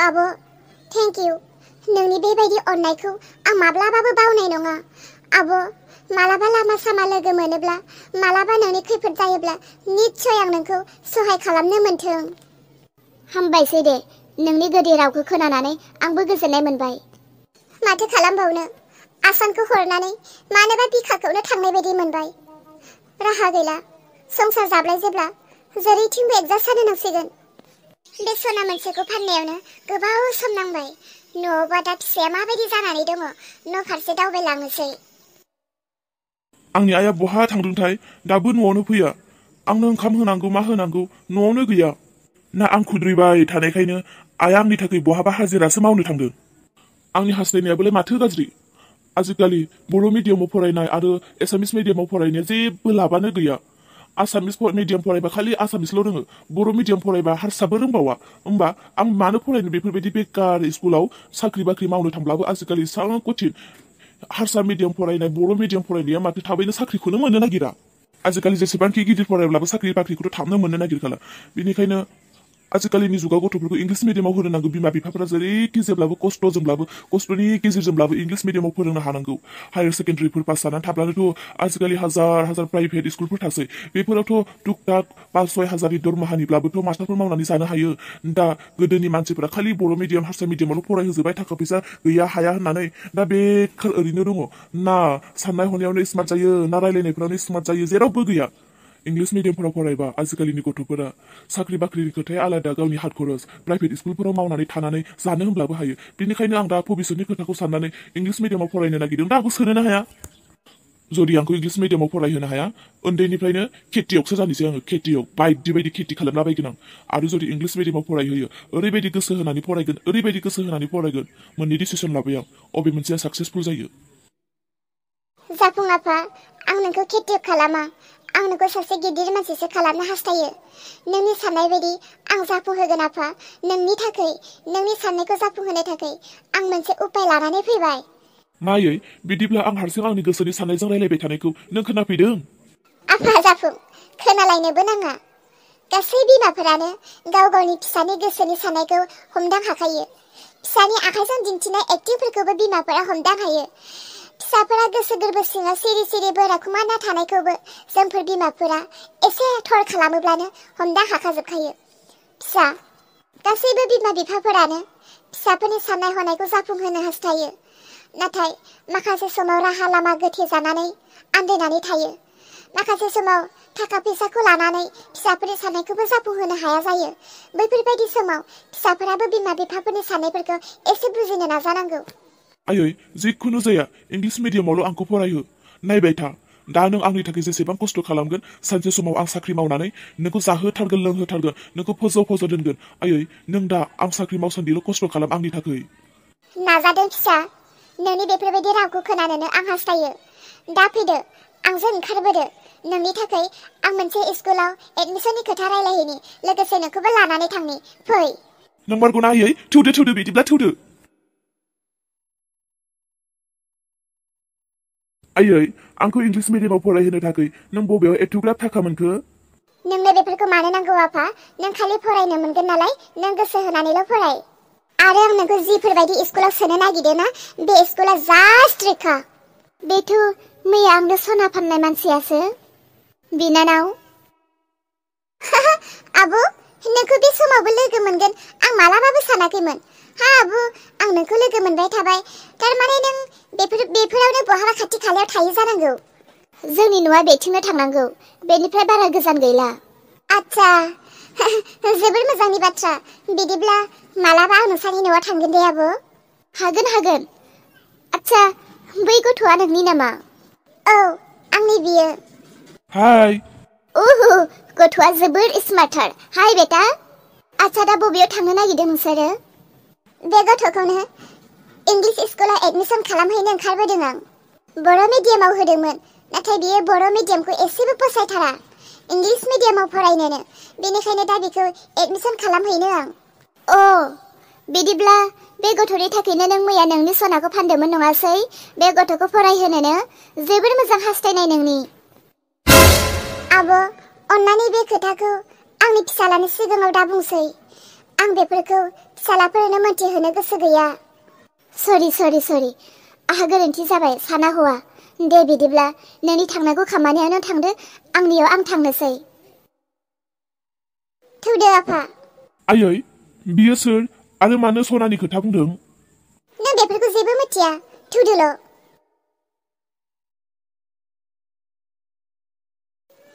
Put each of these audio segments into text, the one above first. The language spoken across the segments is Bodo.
आब' थेंक इउ नोंनि बेबायदि अननायखौ आं माब्लाबाबो बावनाय नङा आब' मालाबा लामा सामा लोगो मोनोब्ला मालाबा नोंनि खैफोद जायोब्ला निश्चय आं नोंखौ सहाय खालामनो मोन्थों। हामबायसै दे नोंनि गोदै रावखौ खोनानानै आंबो गोजोननाय मोनबाय। माथो खालामबावनो आसानखौ हरनानै मानोबा बिखाखौनो थांनाय बायदि मोनबाय। राहा गैला संसार जाब्लाय जेब्ला जेरैथिंबो एडजास्ट जानो नांसिगोन। बे सना मोनसेखौ फाननायावनो गोबाव सम नांबाय। न'आवबा दा फिसाया माबायदि जानानै दङ न' फारसे दावबायलांनोसै। आंनि आइया बहा थांदोंथाय दाबो न'आवनो फैया। आंनो ओंखाम होनांगौ मा होनांगौ न'आवनो गैया। ना आं खुद्रिबाय थानायखायनो आइया आंनि थाखाय बहाबा हाजिरासो मावनो थांदों। आंनि हास्थायनायाबोलाय माथो गाज्रि। आजिखालि बर' मिडियामाव फरायनाय आरो एसामिस मिडियामाव फरायनाया जेबो लाबानो गैया। आसामिस मिडियाम फरायबा खालि आसामिसल' रोङो, बर' मिडियाम फरायबा हारसाबो रोंबावा। होमबा आं मानो फरायनो बेफोरबायदि बेकार स्कुलाव साख्रि बाख्रि मावनो थांब्लाबो आजिखालि एसेबां कठिन। हारसा मिडियाम फरायनाय बर' मिडियाम फरायनाया माथो थाबैनो साख्रिखौनो मोननो नागिरा। आजिखालि जेसेबांखि गिदिर फरायब्लाबो साख्रि बाख्रिखौथ' थाबनो मोननो नागिरखाला। बेनिखायनो आजिखालिनि जुगाव गथ'फोरखौ इंलिस मिडियामाव होनो नांगौ। बिमा बिफाफोरा जेरैखि जेब्लाबो खस्थ'नि गेजेरजोंब्लाबो इंलिस मिडियामाव फोरोंनो हानांगौ। हायार सेकेन्डारिफोर पास जानानै थाब्लानोथ' आजिखालि हाजार प्राइभेट स्कुलफोर थासै। बेफोरावथ' टुक टाक 5-6 हाजारनि दरमाहानिब्लाबोथ' मास्टारफोर मावनानै जानो हायो। दा गोदोनि मानसिफोरा खालि बर' मिडियाम हारसा मिडियामावल' फरायहोजोबबाय थाखा फैसा गैया हाया होननानै दा बेखार ओरैनो दङ। ना साननाय हनायावनो स्मार्ट जायो ना रायलायनायफ्रावनो स्मार्ट जायो, जेरावबो गैया। इंलिस मिडियामफोराव फरायबा आजिखालिनि गथ'फोरा साख्रि बाख्रिनि खोथाया आलादा, गावनि हात खरस प्राइभेट स्कुलफोराव मावनानै थानानै जानो होनब्लाबो हायो। बेनिखायनो आं दा भबिष्यतनि खोथाखौ साननानै इंलिस मिडियामाव फरायनो नागिरदों। दा आंखौ सोनोनो हाया। जुदि आंखौ इंलिस मिडियामाव फरायहोनो हाया उन्दैनिफ्रायनो खेथियकसो जानोसै आङो। खेथियक बायदि बायदि खेथि खालामलाबायगोन आं। आरो जुदि इंलिस मिडियामाव फरायहोयो ओरैबायदि गोसो होनानै फरायगोन मोननै डिसिसन लाबाय आं अबे मोनसेया साक्सेसफुल जायो। जाफुं आफा आं नोंखौ खेथियक खालामा, आं नोंखौ सासे गिदिर मानसिसो खालामनो हास्थायो। नोंनि साननाय बायदि आं जाफुंहोगोन आफा। नोंनि थाखाय नोंनि साननायखौ जाफुंहोनो थाखाय आं मोनसे उपाय लानानै फैबाय। मायै बिदिब्ला आं हारसिं आंनि गोसोनि साननायजों रायलायबाय थानायखौ नों खोनाफैदों? आफा जाफुं खोनालायनोबो नाङा। गासै बिमाफोरानो गाव गावनि फिसानि गोसोनि साननायखौ हमदां हाखायो। फिसानि आखाइजों दिन्थिनाय एक्टिंफोरखौबो बिमाफोरा हमदां हायो। फिसाफोरा गोसो गोरबो सिङाव सिरि सिरि बोराखुमाना थानायखौबो जोंफोर बिमाफोरा एसे थर खालामोब्लानो हमदां हाखाजोबखायो। फिसा गासैबो बिमा बिफाफोरानो फिसाफोरनि साननाय हनायखौ जाफुंहोनो हास्थायो। नाथाय माखासे समाव राहा लामा गोथे जानानै आन्दायनानै थायो। माखासे समाव थाखा फैसाखौ लानानै फिसाफोरनि साननायखौबो जाफुंहोनो हाया जायो। बैफोरबायदि समाव फिसाफोराबो बिमा बिफाफोरनि साननायफोरखौ एसे बुजिनो नाजानांगौ। आयै जिखुनु जाया इंलिस मिडियामावल' आंखौ फरायहो। नायबाय था दा नों आंनि थाखाय जेसेबां खस्थ' खालामगोन सानसे समाव आं साख्रि मावनानै नोंखौ जाहोथारगोन लोंहोथारगोन, नोंखौ फोजौ दोनगोन। आयै नों दा आं साख्रि मावसान्दिल' खस्थ' खालाम आंनि थाखाय। नाजादों फिसा, नोंनि बेफोरबायदि रावखौ खोनानोनो आं हास्थायो। दा फैदो आंजों ओंखारबोदो। नोंनि थाखाय आं मोनसे स्कुलाव एडमिसननि खोथा रायलायहैनि, लोगोसे नोंखौबो लानानै थांनि। फै। नंमारगौना आयै? थौदो बिदिब्ला थौदो। आयै आंखौ इंलिस मिडियामाव फरायहोनो थाखाय नों बबेयाव एथ'ग्राब थाखा मोनखो? नोंनो बेफोरखौ मानो नांगौ आफा? नों खालि फरायनो मोनगोन नालाय नों गोसो होनानैल' फराय। आरो आं नोंखौ जिफोरबायदि स्कुलाव सोनो नागिरदों ना बे स्कुला जा स्ट्रिक्टखा। बेथ' मैया आंनो सना फाननाय मानसियासो। बिनानाव आब' नोंखौ बे समावबो लोगो मोनगोन आं मालाबाबो सानाखैमोन। हा आब' आं नोंखौ लोगो मोनबाय थाबाय, थारमाने नों बेफोरावनो बहाबा खाथि खालायाव थायो जानांगौ। जोंनि न'आ बेथिंनो थांनांगौ, बेनिफ्राय बारा गोजान गैला। आच्छा जोबोर मोजांनि बाथ्रा। बिदिब्ला मालाबा आं नोंसानि न'आव थांगोन दे आब'। हागोन। आच्छा बै गथ'आ नोंनि नामा? औ आंनि बियो। हाय। गथ'आ जोबोर स्मार्टथार। हाय बेटा। आच्छा दा बबेयाव थांनो नागिरदों नोंसोरो? बे गथ'खौनो इंलिस स्कुलाव एडमिसन खालामहैनो ओंखारबोदों आं। बर' मिडियामाव होदोंमोन, नाथाय बियो बर' मिडियामखौ एसेबो फसायथारा। इंलिस मिडियामाव फरायनोनो, बेनिखायनो दा बिखौ एडमिसन खालामहैनो आं। बिदिब्ला बे गथ'नि थाखायनो नों मैया नोंनि सनाखौ फानदोंमोन नङासै? बे गथ'खौ फरायहोनोनो जोबोर मोजां हास्थायनाय नोंनि। आब' अन्नानै बे खोथाखौ आंनि फिसालानि सिगाङाव दा बुंसै। आं बेफोरखौ फिसालाफोरनो मोनथिहोनो गोसो गैया। सरि आहा गोरोन्थि जाबाय साना हौवा। दे बिदिब्ला नोंनि थांनांगौ खामानियानो थांदो, आंनियाव आं थांनोसै। थौदो आफा। आयै बियो सोर आरो मानो सनानि खोथा बुंदों? नों बेफोरखौ जेबो मिथिया, थौदोल'।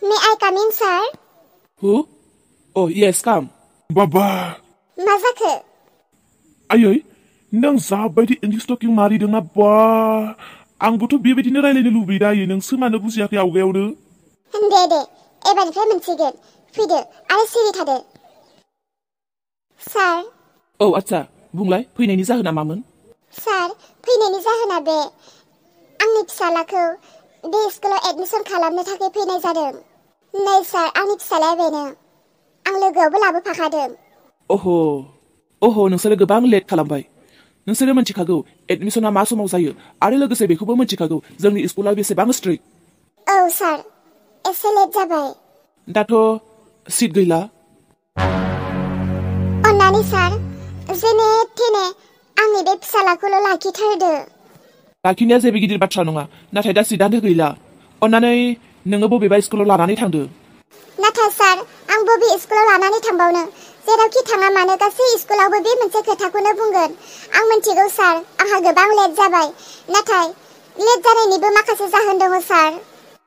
May I come in, sir? Who? Oh, yes, come. बाबा मा जाखो? आयै नों जाबायदि इंलिश टकिं मारिदोंना बा आंबोथ' बेबायदिनो रायलायनो लुबैयो आयै, नोंसो मानो बुजियाखै आवगायावनो? दे एबारनिफ्राय मोनसिगोन। फैदो आरो सिरि थादो। सार। औ आच्छा, बुंलाय फैनायनि जाहोना मामोन? सार, फैनायनि जाहोना बे आंनि फिसालाखौ बे स्कुलाव एडमिशन खालामनो थाखाय फैनाय जादों। नै सार, आंनि फिसालाया बेनो। आं लोगोआवबो लाबोफाखादों। ओहो नोंसोरो गोबां लेट खालामबाय। नोंसोरो मिथिखागौ एडमिशना मा समाव जायो आरो लोगोसे बेखौबो मिथिखागौ जोंनि स्कुला बेसेबां स्ट्रिक्ट। औ सार, एसे लेट जाबाय। दाथ' सिट गैला। अन्नानै सार, जेने थेने आंनि बे फिसालाखौल' लाखिथारदो। लाखिनाया जेबो गिदिर बाथ्रा नङा, नाथाय दा सिटआनो गैला। अन्नानै नोङो बबेबा स्कुलाव लानानै थांदो। नाथाय सार, आं बबे स्कुलाव लानानै थांबावनो? जेरावखि थाङा मानो गासै स्कुलावबो बे मोनसे खोथाखौनो बुंगोन। आं मिथिगौ सार, आंहा गोबां लेट जाबाय। नाथाय लेट जानायनिबो माखासे जाहोन दङ सार।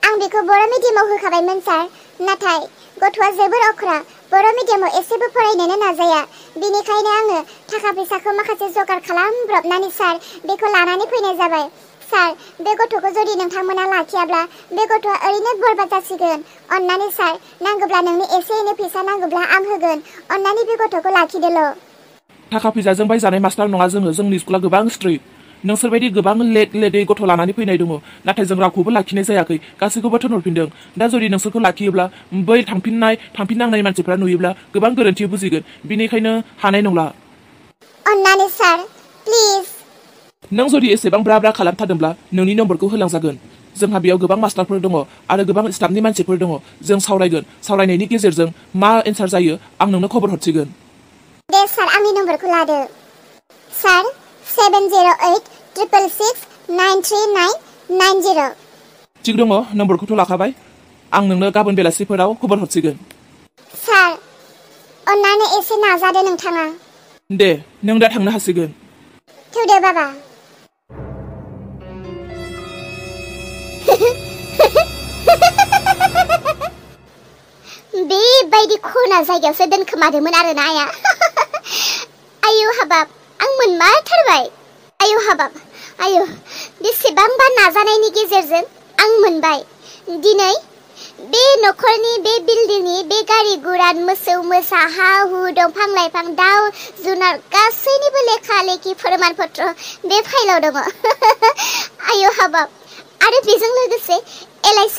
आं बेखौ बर' मिडियामाव होखाबायमोन सार, नाथाय गथ'आ जोबोर अख्रा। बर' मिडियामाव एसेबो फरायनोनो नाजाया। बेनिखायनो आङो थाखा फैसाखौ माखासे जगार खालामब्रबनानै सार बेखौ लानानै फैनाय जाबाय। सार, बे गथ'खौ जुदि नोंथांमोना लाखियाब्ला बे गथ'आ ओरैनो बरबाद जासिगोन। अन्नानै सार, नांगौब्ला नोंनि एसे एनै फैसा नांगौब्ला आं होगोन। अन्नानै बे गथ'खौ लाखिदोल'। थाखा फैसाजों बायजानाय मास्टार नङा जोङो, जोंनि स्कुला गोबां स्ट्रिक्ट। नोंसोरबायदि गोबां लेटै गथ' लानानै फैनाय दङ, नाथाय जों रावखौबो लाखिनाय जायाखै, गासैखौबो थिनहरफिनदों। दा जुदि नोंसोरखौ लाखियोब्ला बै थांफिननांनाय मानसिफ्रा नुयोब्ला गोबां गोरोन्थि बुजिगोन, बेनिखायनो हानाय नंला। अन्नानै सार, प्लिज। नों जुदि एसेबां ब्रा खालामथारदोंब्ला नोंनि नम्बरखौ होलांजागोन। जोंहा बेयाव गोबां मास्टारफोर दङ आरो गोबां स्टाफनि मानसिफोर दङ। जों सावरायगोन, सावरायनायनि गेजेरजों मा एन्सार जायो आं नोंनो खबर हरसिगोन। दे सार, आंनि नम्बरखौ लादो। सार, 70866693990। थिग दङ, नम्बरखौथ' लाखाबाय। आं नोंनो गाबोन बेलासिफोराव खबर हरसिगोन। सार, अन्नानै एसे नाजादो नोंथाङा। दे, नों दा थांनो हासिगोन। थौदो बाबा। बेबायदि खना जायगायावसो दोनखोमादोंमोन आरोना आया। आयु हाबाब, आं मोनमारथारबाय। आयु हाबाब, आयु, बेसेबांबा नाजानायनि गेजेरजों आं मोनबाय। दिनै बे न'खरनि, बे बिल्डिंनि, बे गारि गुरा, मोसौ मोसा, हा हु, दंफां लाइफां, दाउ जुनार गासैनिबो लेखा लेखि फोरमान पत्र बे फाइलाव दङ। आयु हाबाब, आरो बेजों लोगोसे LIC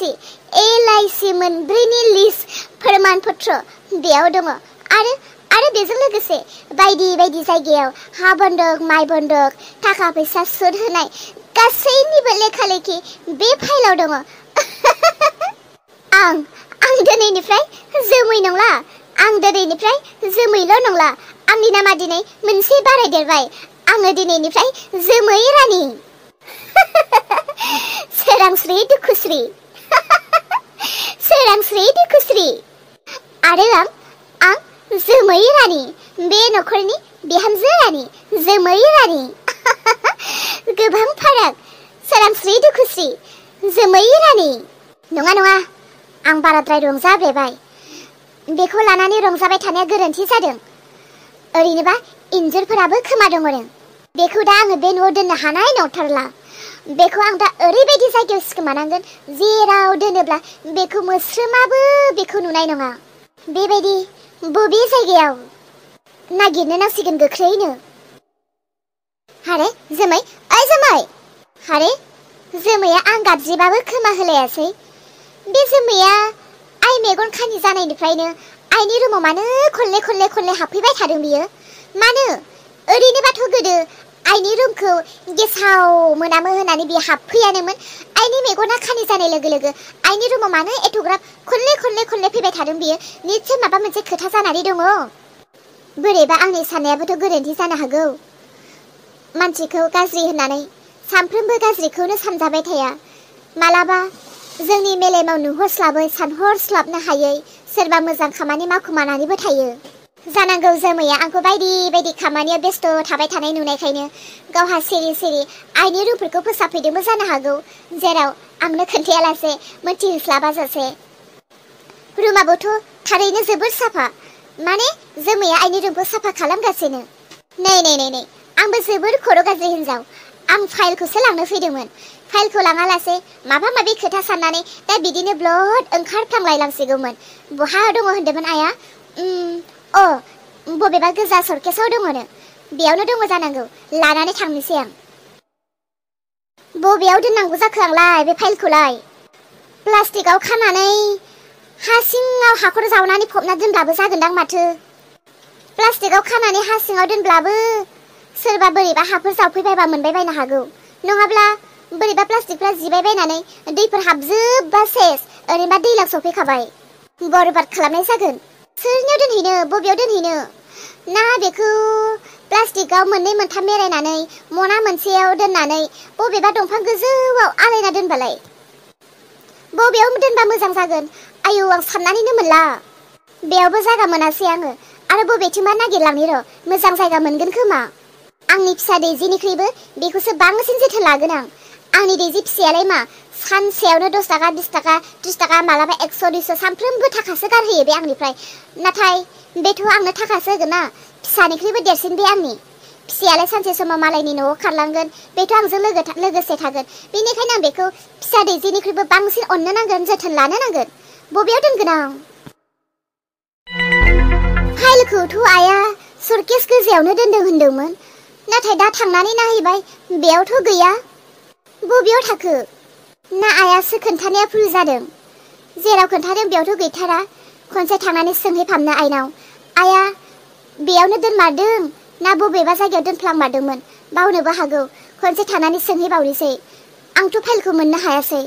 मोनब्रैनि लिस्ट फोरमान पत्र बेयाव दङ। आरो बेजों लोगोसे बायदि जायगायाव हा बन्दक, माइ बन्दक, थाखा फैसा सुद होनाय गासैनिबो लेखा लेखि बे फाइलाव दङ। आं दिनैनिफ्राय जोमै नंला। आं दिनैनिफ्राय जोमैल' नंला। आंनि नामा दिनै मोनसे बारायदेरबाय। आङो दिनैनिफ्राय जोमै रानि। सोरांस्रि दुखुस्रि। सोरांस्रि दुखुस्रि। आरो आं जोमै रानि, बे न'खरनि बिहामजो रानि, जोमै रानि। गोबां फाराग, सोरांस्रि दुखुस्रि, जोमै रानि। नङा, आं बाराद्राय रंजाब्रेबाय। बेखौ लानानै रंजाबाय थानाया गोरोन्थि जादों। ओरैनोबा इन्जुरफोराबो खोमा दङ। बेखौ दा आङो बे न'आव दोननो हानाय नंथारला। बेखौ आं दा ओरैबायदि जायगायाव सिखोमानांगोन जेराव दोनोब्ला बेखौ मोस्रोमाबो बेखौ नुनाय नङा। बेबायदि बबे जायगायाव नागिरनो नांसिगोन गोख्रैनो। हारे जोमै, ओइ जोमै। हारे जोमैया आं गाबज्रिबाबो खोमा होलायासै। बे जोमैया आइ मेगन खानि जानायनिफ्रायनो आइनि रुमाव मानो खनले हाबफैबाय थादों बियो? मानो? ओरैनोबाथ' गोदो आइनि रुमखौ गेसाव मोनामो होननानै बियो हाबफैयानोमोन। आइनि मेगना खानि जानाय लोगो लोगो आइनि रुमाव मानो एथ'ग्राब खनले फैबाय थादों बियो? निश्चय माबा मोनसे खोथा जानानै दङ। बोरैबा आंनि साननायाबोथ' गोरोन्थि जानो हागौ। मानसिखौ गाज्रि होननानै सानफ्रोमबो गाज्रिखौनो सानजाबाय थाया। मालाबा जोंनि मेलेमाव नुहरस्लाबै सानहरस्लाबनो हायै सोरबा मोजां खामानि मावखोमानानैबो थायो। जानांगौ जोमैया आंखौ बायदि बायदि खामानियाव बेस्थ' थाबाय थानाय नुनायखायनो गावहा सिरि सिरि आइनि रुमफोरखौ फोसाबफैदोंबो जानो हागौ, जेराव आंनो खोन्थायालासे मोनथिहोस्लाबाजासे। रुमाबोथ' थारैनो जोबोर साफा, माने जोमैया आइनि रुमखौ साफा खालामगासिनो। नै आंबो जोबोर खर' गाज्रि हिनजाव। आं फाइलखौसो लांनो फैदोंमोन। फाइलखौ लाङालासे माबा माबि खोथा साननानै दा बिदिनो ब्लड ओंखारफ्लांलायलांसिगौमोन। बहा दङ होन्दोंमोन आइया? बबेबा गोजा सर्केसाव दङनो। बेयावनो दङ जानांगौ। लानानै थांनोसै आं। बबेयाव दोननांगौ जाखो आंलाय बे फाइलखौलाय? प्लास्टिकआव खानानै हा सिङाव हाखर जावनानै फबना दोनब्लाबो जागोनदां माथो। प्लास्टिकआव खानानै हा सिङाव दोनब्लाबो सोरबा बोरैबा हाफोर जावफैबायबा मोनबाय बायनो हागौ। नङाब्ला बोरैबा प्लास्टिकफ्रा जिबाय बायनानै दैफोर हाबजोबबा सेस, ओरैनोबा दैलां सफैखाबाय। बरबाद खालामनाय जागोन। सोरनियाव दोनहैनो, बबेयाव दोनहैनो? ना बेखौ प्लास्टिकआव मोननै मोनथाम मेरायनानै मना मोनसेयाव दोननानै बबेबा दंफां गोजौआव आलायना दोनबालाय? बबेयाव दोनबा मोजां जागोन? आयौ, आं साननानैनो मोनला। बेयावबो जायगा मोनासै आङो। आरो बबेथिंबा नागिरलांनि र', मोजां जायगा मोनगोन खोमा। आंनि फिसा दैजिनिख्रुइबो बेखौसो बांसिन जोथोन लागोन आं। आंनि दैजि फिसायालाय मा सानसेयावनो 10 थाखा 20 थाखा 30 थाखा मालाबा 100 200 सानफ्रोमबो थाखासो गारहोयो बे आंनिफ्राय। नाथाय बेथ' आंनो थाखासो होगोन ना। फिसानिख्रुइबो देरसिन बे आंनि। फिसायालाय सानसे समाव मालायनि न'आव खारलांगोन, बेथ' आंजों लोगोसे थागोन। बेनिखायनो आं बेखौ फिसा दैजिनिख्रुइबो बांसिन अननो नांगोन, जोथोन लानो नांगोन। बबेयाव दोनगोन आं? फाइलखौथ' आइया सर्केस गोजायावनो दोनदों होनदोंमोन। नाथाय दा थांनानै नायहैबाय, बेयावथ' गैया। बबेयाव थाखो? ना आइयासो खोन्थानाया भुल जादों? जेराव खोन्थादों बेयावथ' गैथारा। खनसे थांनानै सोंहैफामनो आइनाव। आइया बेयावनो दोनमारदों ना बबेबा जायगायाव दोनफ्लांमारदोंमोन? बावनोबो हागौ। खनसे थांनानै सोंहैबावनोसै। आंथ' फाइलखौ मोननो हायासै।